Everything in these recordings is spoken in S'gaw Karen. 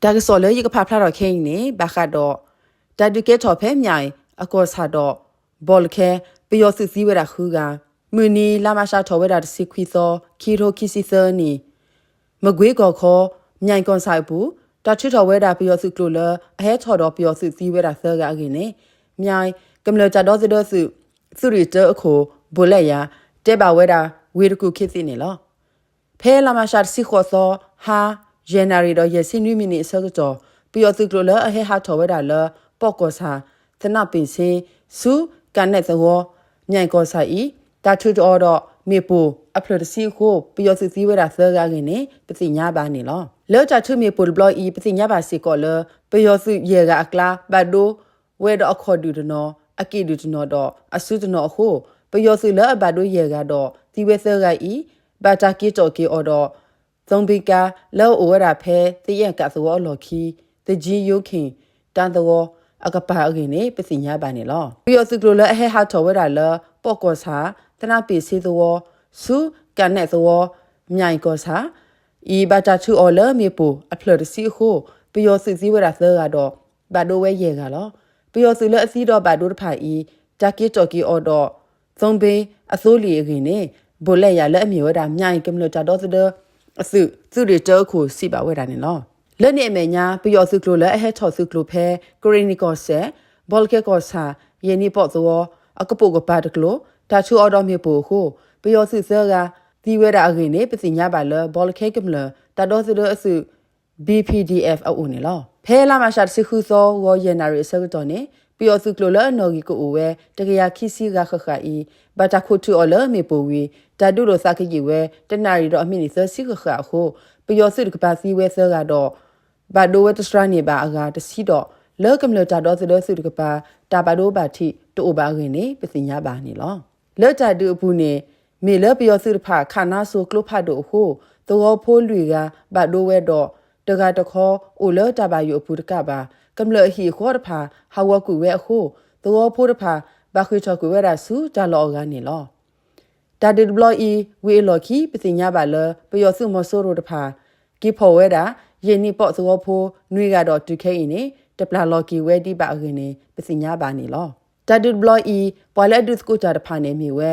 တၢ်ကစီၣ်လၢယကဖးဖျါထီၣ်ခဲအံၤန့ၣ် ဘၣ်ဃးဒီး တၢ်ဒုးကဲထီၣ်ဖဲ မၠဲၣ်အကီၢ်ဆၣ်ဒီး ဘီလ်ခဲ ပယီၤသုးသံဝဲဒၣ်ဃုဂၤ, မုၢ်နံၤ လါမးရှးထီၣ်ဝဲဒၣ်တဆံခွံသီ ခံကထိခံဆံသၢနံၣ် မကွ့ကီၢ်ခီ မၠဲၣ်ကီၢ်ဆၣ်အပူၤ တၢ်ထုးထီၣ်ဝဲဒၣ်ပယီၤသုးကျိၤလၢအဟဲထီၣ်ဒီးပယီၤသုးသံဝဲဒၣ်သၢဂၤအဂ့ၢ်န့ၣ် မၠဲၣ်ကမျၢၢ်တၢ်ဒီသဒၢသုး သုးရ့ၣ်တၢအခိၣ် ဘိၣ်လဲၣ်ယၤ တဲဘၣ်ဝဲဒၣ်ဝ့ၢ်တကူၣ်ခံသ့ၣ်န့ၣ်လီၤ. ဖဲလါမးရှးတဆံဃိးသီ ဟါ ယဲၢ်နၣ်ရံၣ်ဒီးယဲၢ်ဆံနွံမံးနံးအဆၢကတီၢ် ပယီၤသုးကျိၤလၢအဟဲဟးထီၣ်ဝဲဒၣ်လၢ ပီၣ်ကီၢ်ဆၣ် သနၣ်ပ့ၣ်ဆ့ ဆူကၣ်နဲၣ်သဝီ မၠဲၣ်ကီၢ်ဆၣ်အံၤ တၢ်ထုးထီၣ်ဒီးမ့ၣ်ပိၢ်အဖျၢၣ်တဆံအဃိ ပယီၤသုးသံဝဲဒၣ်သၢဂၤအဂ့ၢ်န့ၣ် ပသ့ၣ်ညါဘၣ်န့ၣ်လီၤ. လၢတၢ်ထုးမ့ၣ်ပိၢ်တဘျီအံၤ ပသ့ၣ်ညါဘၣ်စ့ၢ်ကီးလၢ ပယီၤသုးယဲၢ်ဂၤအကျါ ဘၣ်ဒိဝဲဒီးအခီၣ်ဒုၣ်တနီၤ အက့ၣ်ဒုၣ်တနီၤဒီးအစုတနီၤအဃိ ပယီၤသုးလၢအဘၣ်ဒိယဲၢ်ဂၤဒီးသံဝဲသၢဂၤအံၤ ဘၣ်တၢ်က့ၤတီၣ်က့ၤအီၤဒီး သိဘ့ကါလၢအအိၣ်ဝဲဒၣ်ဖဲသယဲၢ်ကးသဝီအလီၢ်ခံ သကၠံယိၤခ့ၣ် တၢသဝီအကပၤအဂ့ၢ်န့ၣ် ပသ့ၣ်ညါဘၣ်န့ၣ်လီၤ. ပယီၤသုးကျိၤလၢအဟဲဟးထီၣ်ဝဲဒၣ်လၢ ပီၣ်ကီၢ်ဆၣ် သနၣ်ပ့ၣ်ဆ့သဝီ ဆူကၣ်နဲၣ်သဝီ မၠဲၣ်ကီၢ်ဆၣ် အံၤ ဘၣ်တၢ်ထုးအီၤလၢမ့ၣ်ပိၢ်အဖျၢၣ်တဆံအဃိ ပယီၤသုးသံဝဲဒၣ်သၢဂၤဒီး ဘၣ်ဒိဝဲယဲၢ်ဂၤလီၤ. ပယီၤသုးလၢအသံဒီးဘၣ်ဒိတဖၣ်အံၤ တၢ်က့ၤတီၣ်က့ၤအီၤဒီး သိဘ့အသိလ့ၣ်အဂ့ၢ်န့ၣ် ဘိၣ်လဲၣ်ယၤလၢအမ့ၢ်ဝဲဒၣ် မၠဲၣ်ကမျၢၢ်တၢ်ဒီသဒၢအသုး သုးရ့ၣ်တၢအခိၣ်စံးဘၣ်ဝဲဒၣ်န့ၣ်လီၤ. လၢန့ၣ်အမဲာ်ညါ ပယီၤသုးကျိၤလၢအဟဲထီၣ်သုးကျိၤဖဲ ကရ့ၣ်နံၣ်ကီၢ်စဲၣ် ဘီလ်ခဲကီၢ်ဆၣ် ယဲၢ်နံၣ်ပီၣ်သဝီ အကပိာ်ကပၤတကျိၤ တၢ်ထုးအီၤဒီးမ့ၣ်ပိၢ်အဃိ ပယီၤသုးသၢဂၤ သံဝဲဒၣ်အဂ့ၢ်န့ၣ် ပသ့ၣ်ညါဘၣ်လၢ ဘီလ်ခဲကမျၢၢ်တၢ်ဒီသဒၢအသုး ဘံၣ်ပံၣ်ဒံၣ်အဲၣ် အအိၣ်န့ၣ်လီၤ. ဖဲလါမးရှးတဆံဃုသီ ဂီၤယဲၢ်နၣ်ရံၣ်အဆၢကတီၢ်န့ၣ် ပယီၤသုးကျိၤလၢအနီၣ်ဂံၢ်ကအိၣ်ဝဲ တကယၤခံဆံဂၤဃၣ်ဃၣ်အံၤ ဘၣ်တၢ်ခိးထုးအီၤလၢမ့ၣ်ပိၢ်ဝံၤ တၢ်ဒုးလိာ်သးကယံာ်ဝဲ တနၣ်ရံၣ်ဒီးအမံးနံးသၢဆံဃၣ်ဃၣ်အဃိ ပယီၤသုးတကပၤသံဝဲသၢဂၤဒီး ဘၣ်ဒိဝဲတစှၤန့ၢ်ဘၣ်အဂၤတဆံဒီး လၢကမျၢၢ်တၢ်ဒီသဒၢသုးတကပၤ တၢ်ဘၣ်ဒိဘၣ်ထံးတအိၣ်ဘၣ်အဂ့ၢ်န့ၣ် ပသ့ၣ်ညါဘၣ်န့ၣ်လီၤ. လၢတၢ်ဒုးအပူၤန့ၣ် မ့ၢ်လၢပယီၤသုးတဖၣ်ခးနါစိၤကျိဖးဒိၣ်အဃိ သဝီဖိလွံၢ်ဂၤဘၣ်ဒိဝဲဒီး တဂၤတခီအိၣ်လၢတၢ်ဘၣ်ယိၣ်အပူၤတကးဘၣ် ကမျၢၢ်အဟံၣ်အဃီတဖၣ် ဟးဂီၤကွံာ်ဝဲအဃိ သဝီဖိတဖၣ် ဘၣ်ဃ့ၢ်ထီၣ်ကွံာ်ဝဲဒၣ်ဆူတၢ်လီၢ်အဂၤန့ၣ်လီၤ. တၢ်ဒုးတဘျီအံၤ ဝံၤအလီၢ်ခံ ပသ့ၣ်ညါဘၣ်လၢ ပယီၤသုးမီၤစိရိၤတဖၣ် က့ၤဖီၣ်ဝဲဒၣ် ယဲၢ်နံၣ်ပီၣ်သဝီဖိ နွံဂၤဒီးတုၤခဲအံၤန့ၣ် တပျၢ်လီၤက့ၤဝဲဒံးဘၣ်အဂ့ၢ်န့ၣ် ပသ့ၣ်ညါဘၣ်န့ၣ်လီၤ. တၢ်ဒုးတဘျီအံၤ ပှၤလၢအဒုးသကိးတၢ်တဖၣ်န့ၣ်မ့ၢ်ဝဲ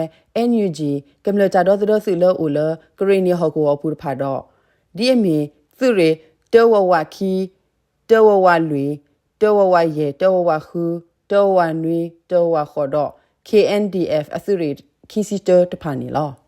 NUG ကမျၢၢ်တၢ်ဒီသဒၢသုးလၢအအိၣ်လၢ ကရ့ၣ်နံၣ်ဟီၣ်ကဝီၤအပူၤတဖၣ်ဒီး ဒ်အမ့ၢ် သုးရ့ၣ် တၢဝးဝးခံ တၢဝးဝးလွံၢ် တၢဝးဝးယဲၢ် တၢဝးဝးဃု တၢဝးဝးနွံ တၢဝးဝးဃိးဒီး KNDF အသုးရ့ၣ်ခံဆံတၢတဖၣ်န့ၣ်လီၤ.